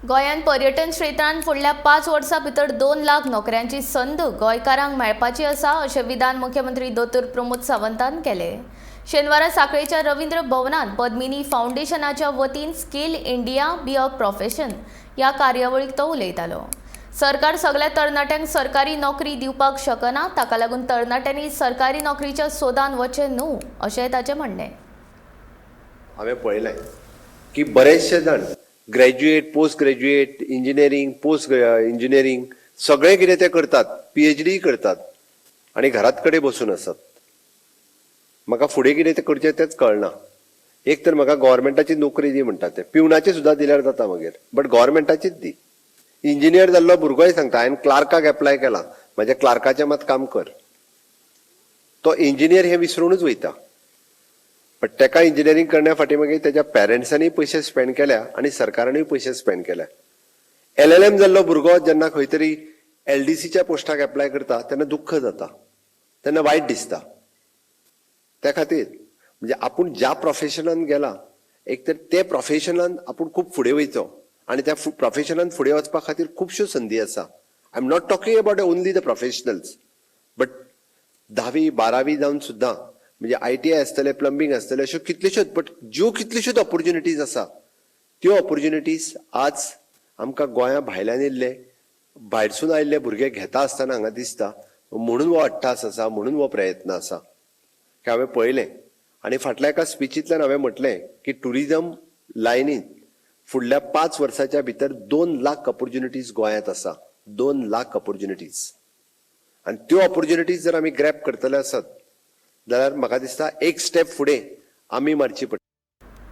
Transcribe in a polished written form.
गोंयांत पर्यटन क्षेत्रांत फुडल्या 5 वर्सां भितर 2 लाख नोकऱ्यांची संद गोंयकारांक मेळपाची आसा, अशें विधान मुख्यमंत्री दोतोर प्रमोद सावंतान केलें. शेनवारा साखळेच्या रवींद्र भवनांत पद्मिनी फावंडेशनाच्या वतीन "Skill India, Be a Profession" ह्या कार्यावळीक तो उलयतालो. सरकार सगल्या तरणाट्यांक सरकारी नोकरी दिवपाक शकना. ताका लागून तरणाट्यांनी सरकारी नोकरीच्या सोदान वचें न्हू, अशें ताचें म्हणणें. हांवें पळयलें की बरेचशे जाण graduate, post graduate, engineering, post engineering, सगळें कितें ते करतात, पीएचडी करतात आनी घरात कडेन बसून आसात. म्हाका फुडें कितें तें करचें तेंच कळना. एक तर म्हाका गव्हर्मेंटाची नोकरी दी म्हणटा ते. पिवनाची सुद्दां दिल्यार जाता मागीर, बट गव्हर्मेंटाचीच दी. इंजिनियर जाल्लो भुरगोय सांगता, हांवें क्लार्काक एप्लाय केला, म्हाज्या क्लार्काचें मात काम कर. तो इंजिनियर हें विसरूनच वयता. बट तेका इंजिनियरींग करण्या फाटी मागीर तेच्या पेरंट्सांनी पयशे स्पेंड केल्या आनी सरकारानूय पयशे स्पेंड केल्या. एलएलएम जाल्लो भुरगो जेन्ना खंय तरी एलडीसीच्या पोस्टाक एप्लाय करता तेन्ना दुख्ख जाता, तेन्ना वायट दिसता. त्या खातीर म्हणजे आपूण ज्या प्रोफेशनान गेला, एक तर ते प्रोफेशनान आपूण खूब फुडें वयचो आनी त्या प्रोफेशनान फुडें वचपा खातीर खुबश्यो संदी आसा. I am not talking about only the professionals, but धावी बारावी जावन सुद्दां म्हणजे आयटीआय आसतलें, प्लंबींग आसतलें, अश्यो कितल्योश्योच, बट ज्यो कितल्योश्योच ऑपॉर्च्युनिटीज आसा, त्यो ऑपॉर्च्युनिटीज आज आमकां गोंया भायल्यान येयल्ले, भायरसून आयिल्ले भुरगे घेता आसतना हांगा दिसता. म्हणून हो अट्टास आसा, म्हणून हो प्रयत्न आसा की हांवें पळयलें आनी फाटल्या एका स्पिचींतल्यान हांवें म्हटलें की टुरिजम लायनीत फुडल्या 5 वर्साच्या भितर 2 लाख ऑपॉर्च्युनिटीज गोंयांत आसा. 2 लाख ऑपॉर्च्युनिटीज आनी त्यो ऑपॉर्च्युनिटीज जर आमी ग्रॅब करतले आसत जाल्यार म्हाका दिसता एक स्टेप फुडें आमी मारची पडटली.